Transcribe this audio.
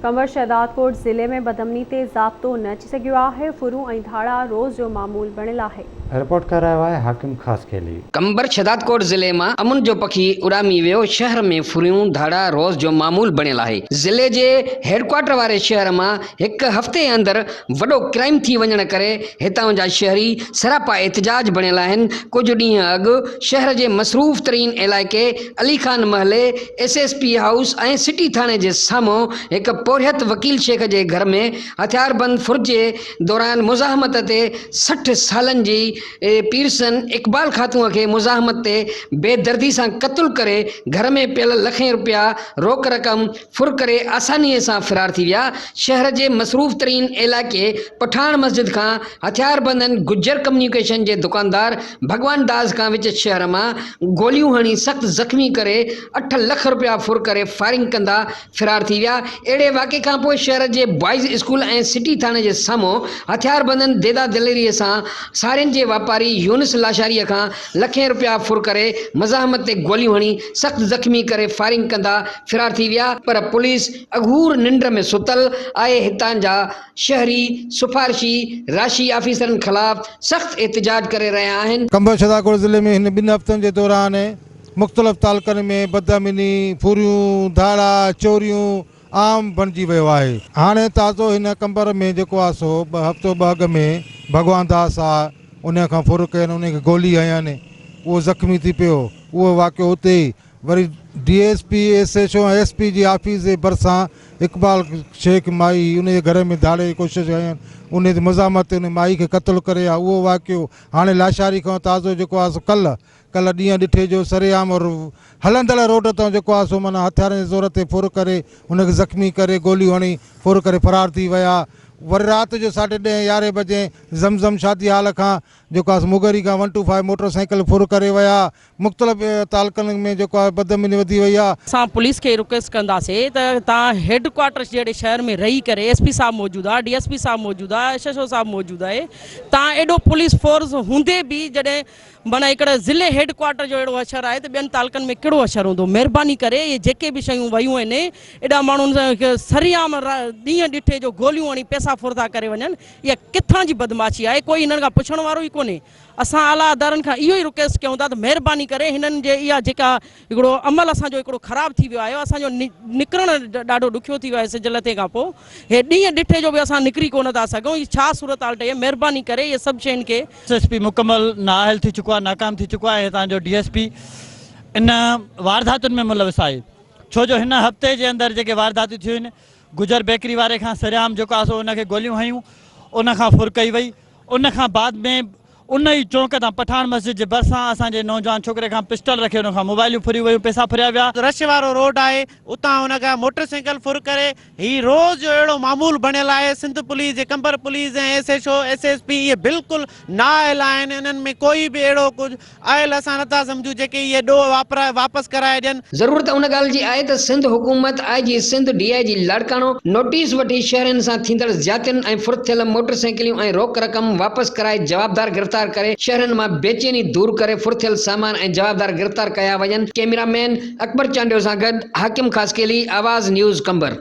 قمبر شهدادڪوٽ ضلعي ۾ بدامني تي ضابطو نه اچي سگهيو آهي، ڦرون ۽ ڌاڙا روز جو معمول بڻيل آهي. رپورٽ ڪرايو آهي حاڪم خاصخيلي. قمبر شهدادڪوٽ ضلعي مان امن جو پکي اڏامي ويو، شهر ۾ ڦريون، ڌاڙا روز جو معمول بڻيل آهي، ضلعي جي هيڊڪوارٽر واري شهر مان هڪ هفتي اندر وڏو ڪرائيم ٿي وڃڻ ڪري هتان جا شهري سراپا احتجاج بڻيل آهن، ڪجهه ڏينهن اڳ شهر جي مصروف ترين علائقي علي خان محلي S S P house ۽ city ٿاڻي جي سامهون هڪ پورهيت وڪيل شيخ جي گهر ۾ هٿياربند ڦر جي دوران مزاحمت تي 60 سالن جي پيرسن اقبال خاتونء کي مزاحمت تي بيدردي سان قتل ڪري گهر ۾ پيل لکين رپيا روڪ رقم ڦر ڪري آسانيء سان فرار ٿي ويا. شهر جي مصروف ترين علائقي پٺاڻ مسجد کان هٿياربندن گجر ڪميونيڪيشن جي دڪاندار ڀڳوان داس کان وچ شهر مان گوليون هڻي سخت زخمي ڪري اٺ لک رپيا ڦر ڪري فائرنگ ڪندا فرار ٿي ويا. اهڙي واقعي کانپوء شهر جي بوائز اسڪول ۽ سٽي ٿاڻي جي سامهون هٿياربندن ديده دليريء سان سارين جي واپاري يونس لاشاريء کان لکين رپيا ڦر ڪري مزاحمت تي گوليون هڻي سخت زخمي ڪري فائرنگ ڪندا فرار ٿي ويا پر پوليس اگهور ننڊ ۾ ستل آهي هتان جا شهري سفارشي راشي آفيسرن خلاف سخت احتجاج ڪري رهيا آهن. قمبر شهدادڪوٽ ضلعي ۾ هن ٻن هفتن جي دوران مختلف تعلقن ۾ بدامني، ڦريون، ڌاڙا، چوريون عام بڻجي ويو آهي. هاڻي تازو هن قمبر ۾ جيڪو آهي سو ٻه هفتو ٻه اڳ ۾ ڀڳوان داس آ انهي کان ڦر ڪين انهي کي گولي هنيان اهو زخمي ٿي پيو اهو واقعو اتي ئي وري D S P, S H O ۽ S P جي آفيس جي ڀرسان اقبال شيخ مائي انهي جي گهر ۾ ڌاڙي جي ڪوشش هنيان انهي تي مزاحمت تي انهي مائي کي قتل ڪري آ اهو واقعو هاڻي لاشاري کان تازو جيڪو آ سو ڪلهه ڪلهه ڏينهن ڏٺي جو سرعام هلندڙ روڊ تان جيڪو آ سو معنيٰ هٿيارن جي زور تي ڦر ڪري ان کي زخمي ڪري گوليون هڻي ڦر ڪري فرار ٿي ويا وري رات جو ساڍي ڏهين يارهين بجي زم زم شادي هال کان جيڪو آ سو مغري کان one two five motor cycle ڦر ڪري ويا مختلف تعلقن ۾ جيڪو آهي بدامني وڌي وئي آهي. اسان پوليس کي رڪويسٽ ڪنداسي ته توهان هيڊ ڪوارٽرس جهڙي شهر ۾ رهي ڪري ايس پي صاحب موجود آهي ڊي ايس پي صاحب موجود آهي ايس ايڇ او صاحب موجود آهي توهان ايڏو پوليس فورس هوندي به جڏهن معنيٰ هڪڙي ضلعي هيڊ ڪوارٽر جو اهڙو حشر آهي ته ٻين تعلقن ۾ ڪهڙو حشر هوندو مهرباني ڪري اهي جيڪي به شيون ويون آهن ايڏا ماڻهن کي سرعام ڏينهن ڏٺي جو گوليون هڻي پئسا ڦر ٿا ڪري وڃن اها ڪٿان جي بدمعاشي آهي ڪوئي هنن کان پڇڻ وارو ئي ڪونهي اسان اعليٰ ادارن کان اهو ئي رڪويسٽ ڪيون ٿا ته مهرباني ڪري هنن جي اها جيڪا هڪڙو عمل اسان جو هڪڙو خراب ٿي ويو آهي اسان جو نڪرڻ ڏاڍو ڏکيو ٿي ويو آهي سج لٿي کان پوء هي ڏينهن ڏٺي جو به اسان نڪري ڪونه ٿا سگهون هي ڇا صورتحال ٺهي آهي مهرباني ڪري اهي سڀ شين کي ايس ايس پي مڪمل نااهل ٿي چڪو آهي ناڪام ٿي چڪو آهي هتان جو ڊي ايس پي ان وارداتن ۾ ملوث آهي ڇو جو هن هفتي جي اندر جيڪي وارداتيون ٿيون آهن گجر بيڪري واري کان سرعام جيڪو آهي سو ان کي گوليون هنيون ان کان ڦر ڪئي وئي ان کان بعد ۾ ان ئي چونڪ تان پٺاڻ مسجد جي ڀرسان اسان جي نوجوان ڇوڪري کان پسٽل رکي ان کان موبائليون ڦريون ويون پئسا ڦريا ويا. رش وارو روڊ آهي اتان ان کان موٽر سائيڪل ڦر ڪري هي روز جو اهڙو معمول بڻيل آهي سنڌ پوليس جي Qambar police ۽ S H O S S P اهي بلڪل نااهل آهن انهن ۾ ڪوئي به اهڙو ڪجهه اهل اسان نٿا سمجهون جيڪي اهي ڏوهه واپرائي واپس ڪرائي ڏين. ضرورت ان ڳالهه جي آهي ته سنڌ حڪومت I G Sindh, D I G Larkana notice وٺي شهرين سان ٿيندڙ زيادتين ۽ ڦر ٿيل موٽر سائيڪليون ۽ روڪ رقم واپس ڪرائي جوابدار گرفتار ڪري شهرين مان بيچيني دور ڪري ڦر ٿيل سامان ۽ جوابدار گرفتار ڪيا وڃن ڪئميرا مين اڪبر چانڊيو سان گڏ حاڪم خاصخيلي آواز نيوز قمبر.